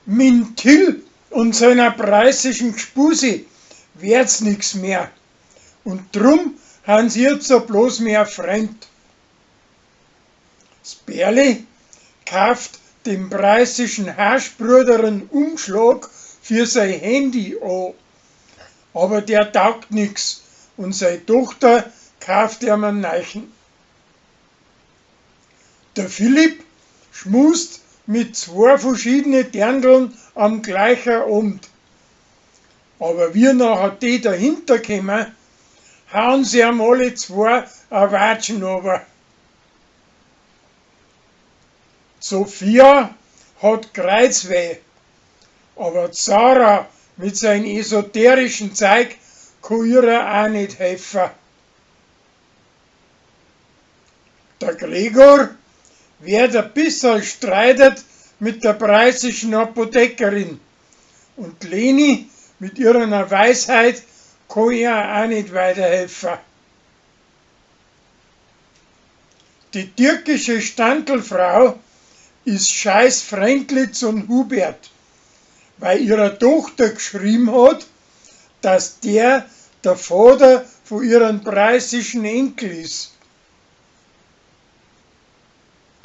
Min Till und seiner preußischen Gspusi werd's nix mehr. Und drum han sie jetzt so bloß mehr Freund. 'S Berli kauft dem preußischen Haschbruder einen Umschlag für sein Handy an. Aber der taugt nix und seine Tochter kauft ihm einen neuen. Der Philipp schmust mit zwei verschiedenen Dirndln am gleichen Abend. Aber wie nachher die dahinter kommen, hauen sie ihm alle zwei a Watschen runter. Sophia hat Kreuzweh, aber Zara mit seinem esoterischen Zeug kann ihr auch nicht helfen. Der Gregor wird ein bisserl streitet mit der preußischen Apothekerin und Leni mit ihrer Weisheit kann ihr auch nicht weiterhelfen. Die türkische Standelfrau ist scheiß freundlich zum Hubert, weil ihrer Tochter geschrieben hat, dass der der Vater von ihrem preußischen Enkel ist.